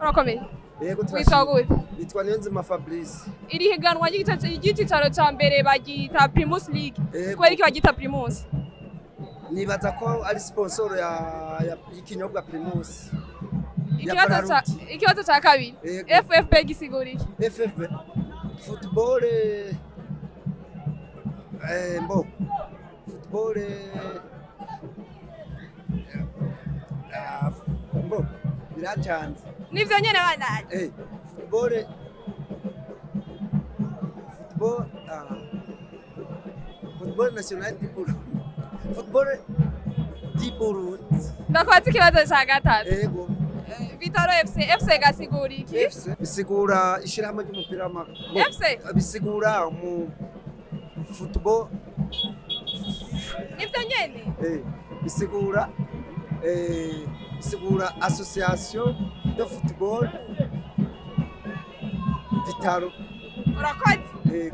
Urakomeye? Yego. Witwa Turashimye. gute? Nitwa Niyonzima Fabrice. Iri higanwa ry'icicaro ca mbere baryita Primus League. Yego. Kubera iki baryita Primus? Nibaza ko ari sponsor ya y'ikinyobwa Primus ya Ikibazo ca Brarudi. Ikibazo ca kabiri. Yego. FFB gisigura iki? FFB, football, mbo football, mbo biracanze. Nivyo nyene banaje. Football, football national du Burundi, football du Burundi. Ndakubaza ikibazo ca gatatu. Yego. Vital'O FC, FC gasigura iki? FC bisigura ishirahamwe ry'umupira w'amaguru. FC? Bisigura mu football. Nivyo nyene. Bisigura association de football Vital'O. Urakoze. Eh.